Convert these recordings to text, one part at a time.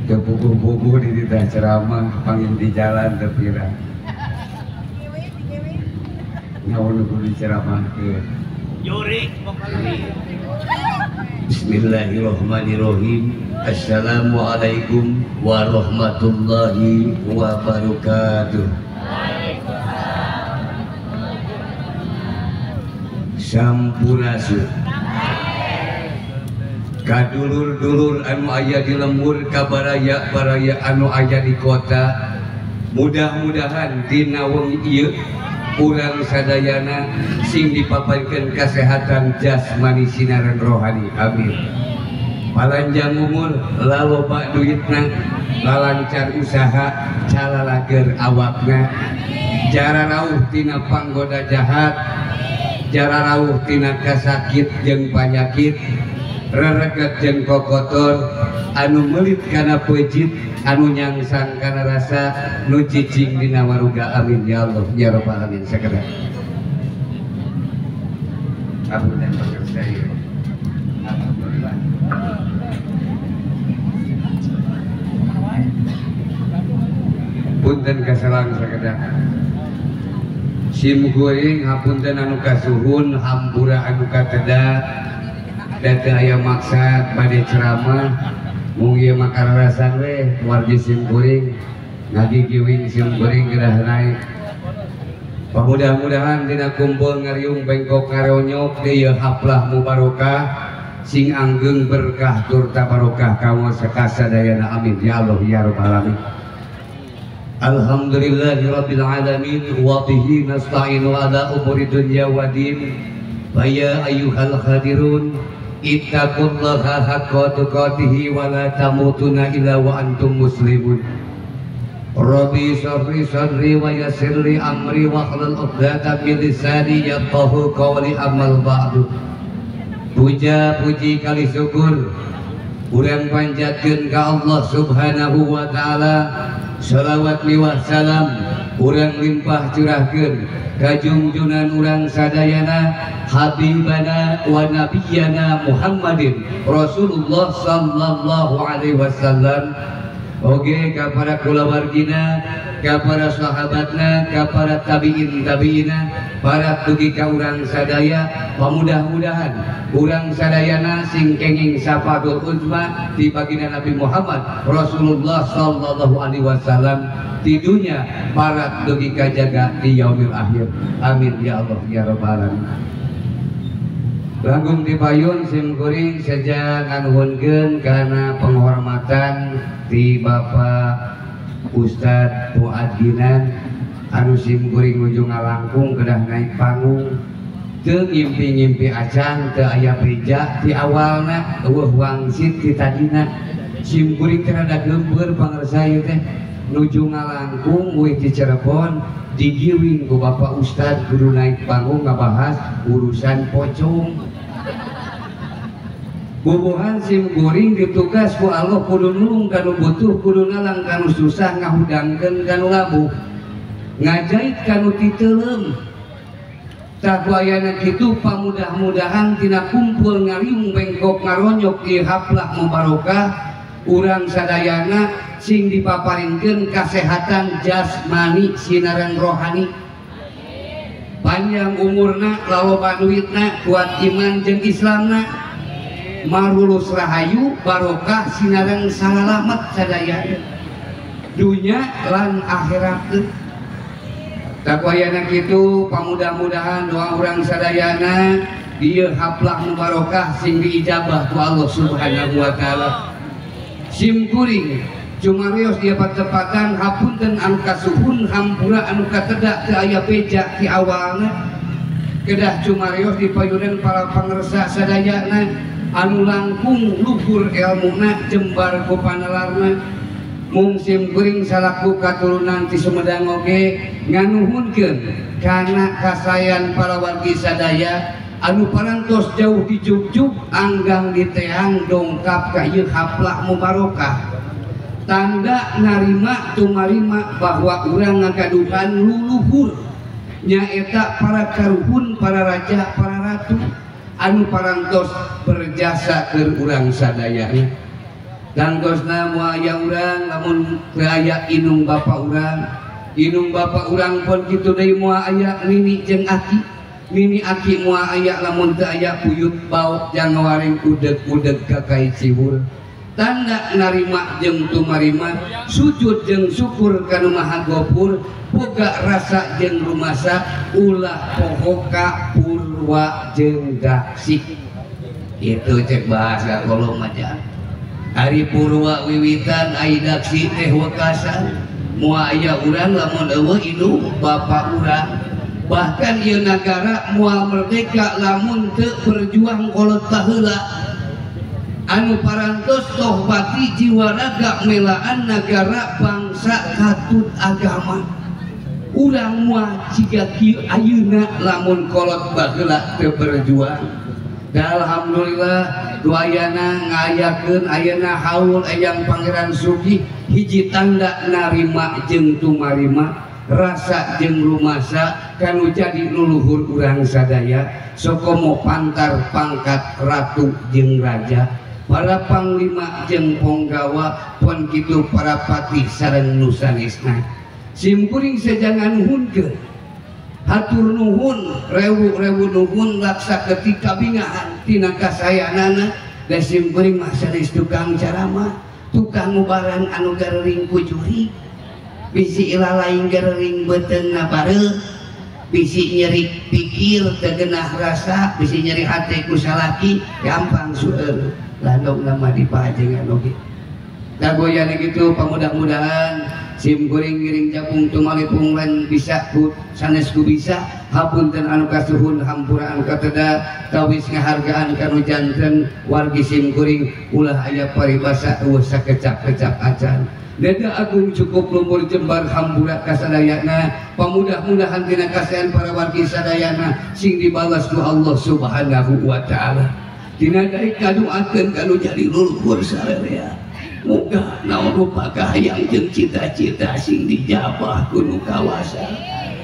Teu puguh-puguh di titah ceramah pangin di jalan teu pira. Nyawa nu kudu diceramahkeun. Jurik pokoknya. Bismillahirrahmanirrahim. Assalamualaikum warahmatullahi wabarakatuh. Sampurasun. Kadulur-dulur anu aya di lembur, kabaraya-baraya anu aya di kota, mudah-mudahan dina wengi ieu urang sadayana sing dipaparkeun kasehatan jasmani sinaran rohani, amin. Palanjang umur, laloba duitna, lalancar usaha, calalager awakna, jararauh tina panggoda jahat, jararauh tina kasakit jeung panyakit, rereget jeung kokotor, anu meulit kana peucit, anu nyangsang kana rasa, nu cicing dina waruga, amin ya Allah ya rabbal alamin. Sakedap apunten pemirsa ieu. Alhamdulillah. Punten kasalang sakedap. Sim kuring hapunten anu kasuhun, hampura anu kateda, da teu aya maksad bade ceramah, mung ieu mah kararasan we wargi sim kuring, ngagigiwing sim kuring geura naik. Mudah-mudahan dina kumpul ngariung bengkok ngaronyok di ieu haplah mubarokah, sing anggeung berkah turta barokah kamu sakasadayana, amin ya Allah ya rabbal alamin. Alhamdulillahirabbil alamin wa bihi nasta'inu ala umuri dunya waddin. Wa ya ayyuhal hadirun ittaqullaha haqqa tuqatih wa la tamutunna illa wa antum muslimun. Rabbi shrah sadri wa yassir li amri wahlul 'uqdatam min lisani yafqahu qawli, amal ba'du. Puja puji kali syukur urang panjatkeun ka Allah Subhanahu wa taala. Salawat miwah salam urang limpah curahkeun ka junjunan urang sadayana habibana wa nabiyana Muhammadin Rasulullah sallallahu alaihi wasallam, oge ka para kulawargina, ka para sahabatna, ka para tabiin tabiina, para dugi ka urang sadaya. Mudah-mudahan urang sadayana sing kenging syafaat uzma di baginda Nabi Muhammad Rasulullah sallallahu alaihi wasallam di dunya para dugi ka jaga di yaumil akhir, amin ya Allah ya rabbal alamin. Langkung dipayun sim kuring seja nganuhunkeun kana penghormatan di Bapak Ustadz Fuad Ginan anu sim kuring nuju ngalangkung kedah naik panggung, teu ngimpi-ngimpi acan, teu aya beja ti awalna, eueuh wangsit ti tadina. Sim kuring teh rada geumpeur pangersa ieu teh nuju ngalangkung eueuh ti Cirebon digiwing ku Bapak Ustadz kudu naik panggung ngabahas urusan pocong. Bubuhan sim kuring ditugas ku Allah kudu nulung kanu butuh, kudu ngalang kanu susah, ngahudangkeun kanu labuh, ngajait kanu titeuleum. Tah ku ayana kitu pamudah-mudahan tina kumpul ngariung bengkok ngaronyok ieu haplah mubarokah urang sadayana sing dipaparinkeun kasehatan jasmani sinaran rohani, panjang umurna, laloba duitna, kuat iman jeung Islamna, marulus rahayu barokah sinareng salalamet sadayana dunya lan akhirat. Tah ku ayana kitu pamudah-mudahan doa urang sadayana ieu haplah mubarokah sing diijabah ku Allah Subhanahu wa taala. Sim kuring cumarios ieu patepatan hapunten anu kasuhun hampura anu kateda teu aya beja ti awalna, kedah cumarios dipayunan para pangersa sadayana anu langkung luhur elmuna jembar ku panalarna. Mung sim kuring salaku katurunan ti Sumedang oge nganuhunkeun kana kasayan para wargi sadaya anu parantos jauh dijugjug anggang diteang dongkap ka ieu haplah mubarokah, tanda narima tumarima bahwa urang ngagaduhan luluhur nyaeta para karuhun, para raja, para ratu anu parantos berjasa keur urang sadayana. Tangtosna moal aya urang lamun teu aya inung bapa urang. Inung bapa urang pun kitu deui moal aya nini jeung aki. Nini aki moal aya lamun teu aya puyut baok jang ngawaring udeg-udeg ka kai ciwur. Tanda narima jeung tumarima, sujud jeung syukur ka Nu Maha Gofur, boga rasa jeung rumasa, ulah pohoka purwa jeung daksih. Itu cek bahasa kolom aja. Ari purwa wiwitan ai daksi teh wekasan. Moal aya urang lamun eueuh indung bapa urang. Bahkan ieu nagara moal merdeka lamun teu berjuang kolot baheula. Anu parantos tohbati jiwa raga melaan nagara bangsa katut agama. Urang moal jiga kieu ayeuna lamun kolot baheula teu berjuang. Da alhamdulillah duayana ngayakeun ayeuna haul Eyang Pangeran Sugih hiji tanda narima jeung tumarima rasa jeung rumasa kanu jadi luluhur urang sadaya sokomo pantar pangkat ratu jeung raja para panglima jeung ponggawa pon kitu para patih sareng nu sanesna. Simkuring sejangan nuhunkeun hatur nuhun rewu-rewu nuhun laksa ketika bingahan tina kasayanana da simkuring mah sanes tukang ceramah tukang ngubaran anu garering ku juri bisi ilalaing garering beuteungna bareuh bisi nyeri pikir teu genah rasa bisi nyeri hate ku salaki gampang seueur landongna mah dipajengan oge. Da goyana kitu pamudah-mudahan sim kuring ngiring japung tumalipung lain bisa ku sanes ku bisa hapunten anu kasuhun hampura anu kateda tawis ngahargaan kanu janten wargi sim kuring ulah aya paribasa eueuh sakecap-kecap acan. Deda agung cukup lumpur jembar hampura kasadayana pamudah-mudahan tina kasayan para wargi sadayana sing dibalas ku Allah Subhanahu wa taala. Dina daek kaduakeun kanu jadi luluhur sararea. Muga naon rupa kahayang jeung cita-cita sing dijabah ku nu kawasa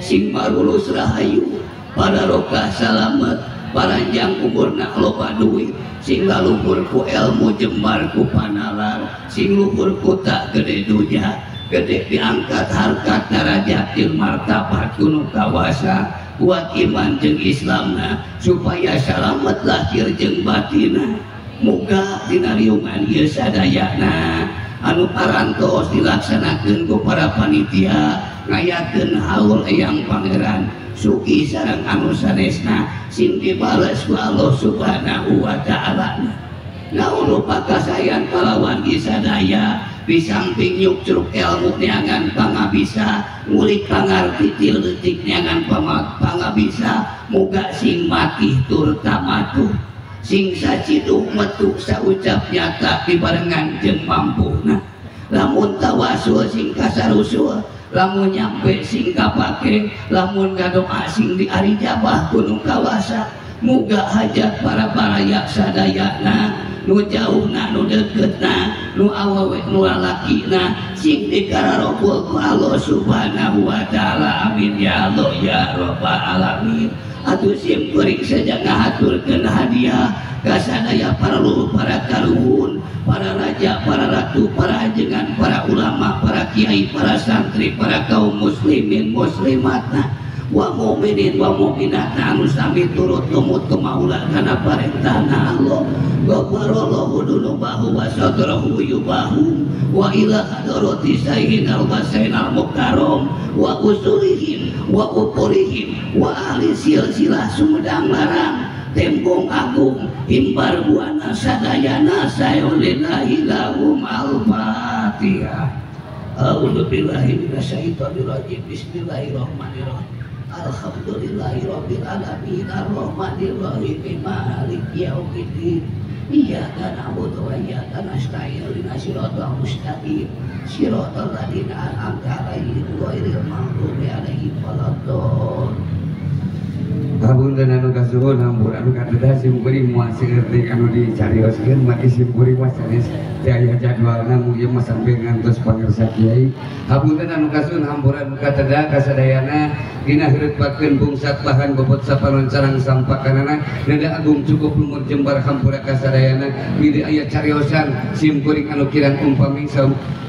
sing marulus rahayu para rokah salamet paranjang umurna loba duit sing laluhur ku ilmu jembar ku panalar sing luhur ku tak gede dunya gede diangkat harkat darajat jeung martabat ku nu kawasa kuat iman jeung Islamna supaya salamet lahir jeung batinna. Muga dina riungan ieu sadayana anu parantos dilaksanakeun ku para panitia ngayakeun haul Eyang Pangeran Sugih sareng anu sanesna sing dibales ku Allah Subhanahu wa taala. Naon rupa kasayan palawan sadaya di samping nyukcruk ilmu neangan pangabisa ngulik pangarti ti leutik neangan pangabisa muga sing matih tur tamatuh sing saciduh metu saucap nyata dibarengan jeung mampuhna lamun tawasul sing kasarusul lamun nyampe sing kapake lamun ngadoa sing diarijabah ku nu kawasa. Muga hajat para baraya sadayana nu jauhna nu deketna nu awewe nu lalakina sing dikararobul ku Allah Subhanahu wa taala. Amin ya Allah ya rabbal alamin. Atuh sim kuring saja ngahaturkeun hadiah ka sadaya para luhur, para kaluhun, para raja, para ratu, para ajengan, para ulama, para kiai, para santri, para kaum muslimin muslimatna wa mu'minin wa mu'minatna anu sami turut tumut kemaula kana parentahna Allah. Ghafarallahu dunubahu wa sadrahu yubahu wa ila hadarati sayyidina al-basainal mukarram wa usulihim wa upurihim wa ahli silsilah Sumedang Larang Tembong Agung Himbar Buana sadayana sayulillahi lahum al-fatihah. A'udzubillahi minasyaitonirrajim. Bismillahirrahmanirrahim. Alhamdulillahirabbil alamin arrahmanirrahim maliki yaumiddin. Iyyaka na'budu wa iyyaka nasta'in ihdinas siratal mustaqim siratal ladzina an'amta 'alaihim ghairil maghdubi 'alaihim waladdallin. Hapunten anu kasuhun hampura anu katedah sim kuring moal seueur anu dicarioskeun mati sim kuring mah sanes teu aya jadwalna mung ieu mah sambil ngantos pangersa kiai. Hapunten anu kasuhun hampura anu katedah kasadayana dina heureutpakeun bungsat bahan bobot sapanon sareng sampakanana nada agung cukup lumur jembar hampura kasadayana bilih aya cariosan sim kuring anu kirang umpami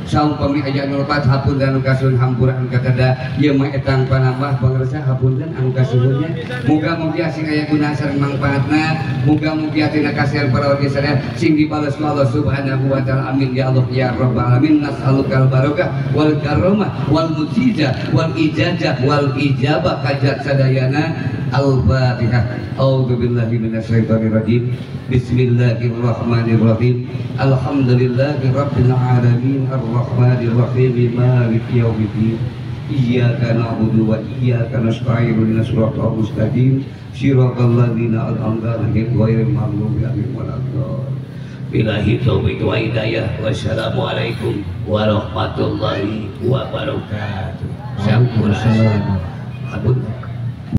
saumpami aya anu lepat hapunten anu kasuhun hampura anu katedah ieu mah etang panambah pangersa hapunten anu kasuhunnya muga-mugi sing aya guna sareng mangpaatna muga-mugi tina kasihan para wargi sadaya sing dibales ku Allah Subhanahu wa taala amin ya Allah ya rabbal alamin nas'alukal barokah wal karomah wal mujizah wal ijazah wal ijabah hajat sadayana. Al-Fatihah. A'udzubillahi minasyaitonirrajim. Bismillahirrahmanirrahim. Alhamdulillahirabbil alamin arrahmanirrahim maliki yaumiddin. Iyyaka na'budu wa iyyaka nasta'in ihdinas siratal mustaqim siratal ladzina an'amta 'alaihim ghairil maghdubi 'alaihim waladdallin. Billahi taufiq wa hidayah. Wassalamualaikum warahmatullahi wabarakatuh. Sampurasun.